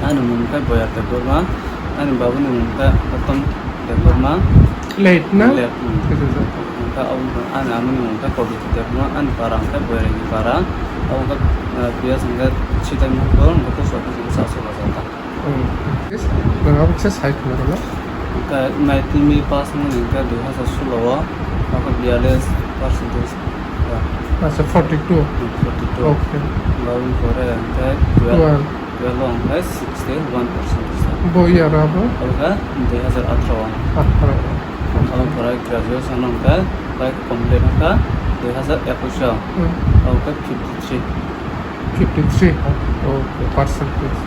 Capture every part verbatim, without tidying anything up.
Ani mung khe Boyar Debbarma, ani babuni mung khe Uttom Debbarma. Late na? Late, hmm. Acha, acha. Hwnkhe abo ani amoni mung khe Pabitra Debbarma, ani para hwnkhe Boyar Debbarma para. Abo hwnkhe, eh, P S hwnkhe Sitaimahapur, hwnkhe post office hwnkhe Chasuk Bazar ta. Hmm. Yes. Nwng abo kisa sai khna rwla. Hwnkhe maitri mi pass wngmani hwnkhe dui hazar solo o, abo khe biyales percentage. Acha, forty two. Hmm, forty two. Okay. Baboni pore hwnkhe twelve. Twelve. Twelve o hwnkhe sixty one percent rwsa. Bo year abo? Abo khe dui hazar atharo o. Atharo o. Abo pore graduation hwnkhe bai complete hwnkha dui hazar ekush o. Hmm. Abo khe fifty three. Fifty three. Okay, percentage.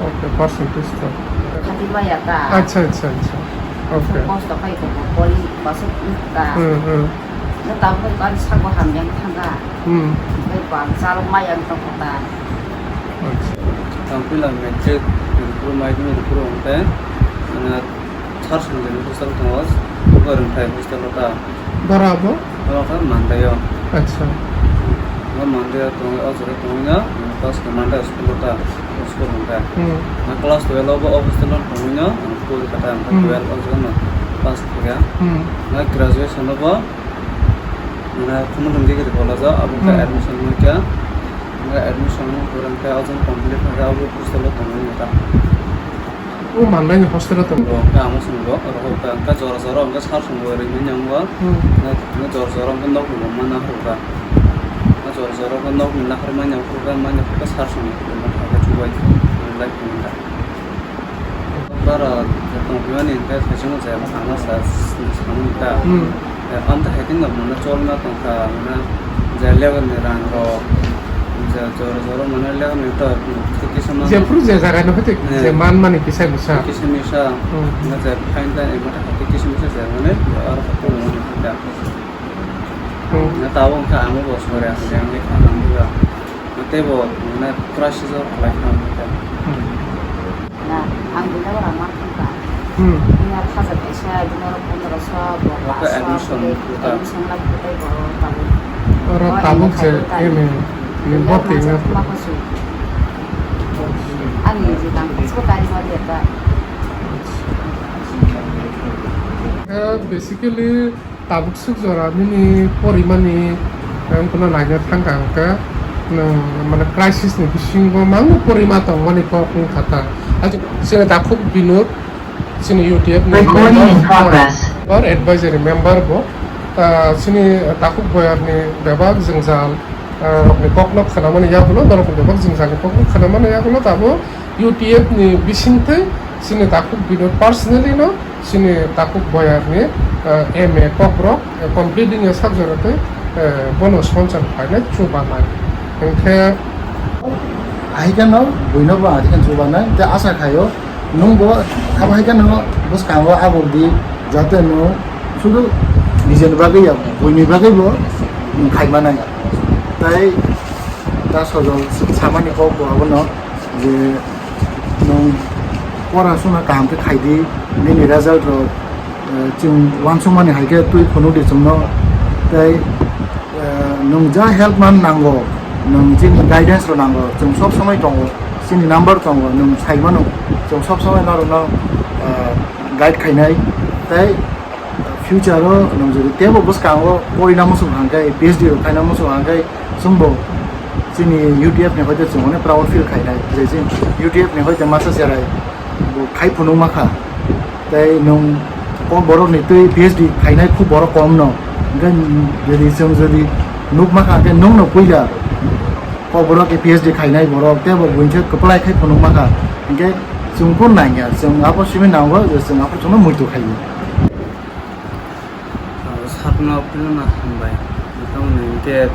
Okay, percentage to. Khati maya ta. Acha, acha, acha. Okay. Kosto khai ko poli basuk ta. Hmm, hmm. Tabuk ani sago hamya thangkha. Hmm. Bai bang chalo maya wng tongkha ta. Acha. Tangpila matric rikru, madhyamik rikru hwnkhe, eh, third semester ni hostel tongo, Ukarwngthai hostel o ta. Bora abo? Abo khe Mandai o. Acha. Abo Mandai o tongwi, o jaga tongwi no, class khe Mandai school o ta, school hwnkhe. Hmm. Na class twelve o bo o hostel o tongwi no, pori kha ta, Hmm. twelve o jaga no pass kha. Hmm. Na graduation o bo Mane Khumulwng Degree College o abo khe Hmm. admission wngkha. Hwnba admission wng pore hwnkhe o jang complete hwnkhe abo hostel o tongwi wngkha. O manlaini hostel o tong. Bo hwnkhe amo swngo, oro hwnkhe jora jora hwnkhe sir swngo ringmani wngo. Hmm. Hwnkhe jora jora hwnkhe nokni bo mana hwnkha. Jora jora hwnkhe nokni naharmani hwnkhe mani hwnkhe sir swngo ringmani hwnkhe chubai lai hwnkha. Bara tongphimani hwnkhe kaichangma jaya ma sana sa, samani ta. Hmm. Eh, amta hai tongma mane cholna tongkha, mane je level ni rang rok, je jora jora mane level ni to, kisa ma. Jephuru je jaga no hwte, Eh. je man mani kisa misa. Kisa misa, Hmm. na je fine ta, eh, mata hai kisa misa je mane, aro khato mane ta. Hmm. Na tabo wngkha amo bo sore, ang yang ni kha nang buga. Tei bo, mane, crisis o khlai kha, mane. Hmm. Na, ang bini oro ma thangkha. Hmm. Bini oro hajar kaisa, bini oro pondro so, bo Oka paanch so, admission tei buka. Admission la buka tei bo tabuk. Oro Oh, tabuk M A je khaio ta. M A, M A Bini oro bhorti ma wngya. Sa ma ko su. Ani je tang ko kari ma dia ta. Eh, basically, Tabuk swk jora nini porimani, eh, wngkha no naina thangkha hwnkhe, nwng, mane, crisis ni bisingo mangno porima tongmani kok wngkha ta. Aji, chini takhuk Binod, chini U T F ni Recording in member, progress. Or advisory member bo, ah, chini takhuk Boyar ni bebak jwngjal, ah, rokni kokno khwnamani yagulo, norokni bebak jwngjalni kokno khwnamani yagulo tabuk U T F ni bisingtwi chini takhuk Binod personally no chini takhuk Boyar ni, eh, M A kokrok, eh, complete wngya sak jora tei, eh, bono sponsor khlainai chubanai. Hwnkhe hai kheno buino bo hai kheno chubanai tei asa khaio nwng bo abo hai kheno bwskango abo di jate nwng sudu nijeni bagwi ya buini bagwi bo khaima nangya. Tei ta sojol samani kok bo abono je nwng pora suna kaham khe khai di, nini result rok, eh, chwng uansukmani hai khe twi phunuk di chwngno. Tei, eh, nwng ja help man nango, nwng chini guidance rok nango, chwng sob somoi tongo, chini number tongo, nwng sai mano, chwng sob somoi norokno, eh, guide khainai. Tei future o nwng jodi teibo bwskango porina muchung hwnkhe, P H D rok khaina muchung hwnkhe, chwngbo chini U T F ni hoite chwng hwnwi proud feel khainai je chini U T F ni hoite masa cherai bo khai phunukma kha. Tei nwng kokborok ni twi P H D khainai khub borok kom no. Hwnkhe jodi chwng jodi nukma kha, hwnkhe nwng no puila kokborok P H D khainai borok teibo buini kwplai khai phunukma kha. Hwnkhe chwng phano nangya, chwng abo simi nango je chwng abo chwngno muitu khaio. Sakno philwno hambai. Nokni hwnkhe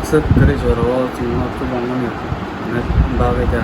aswk kwrwi jorao chwngno kwbangmani bagwi da.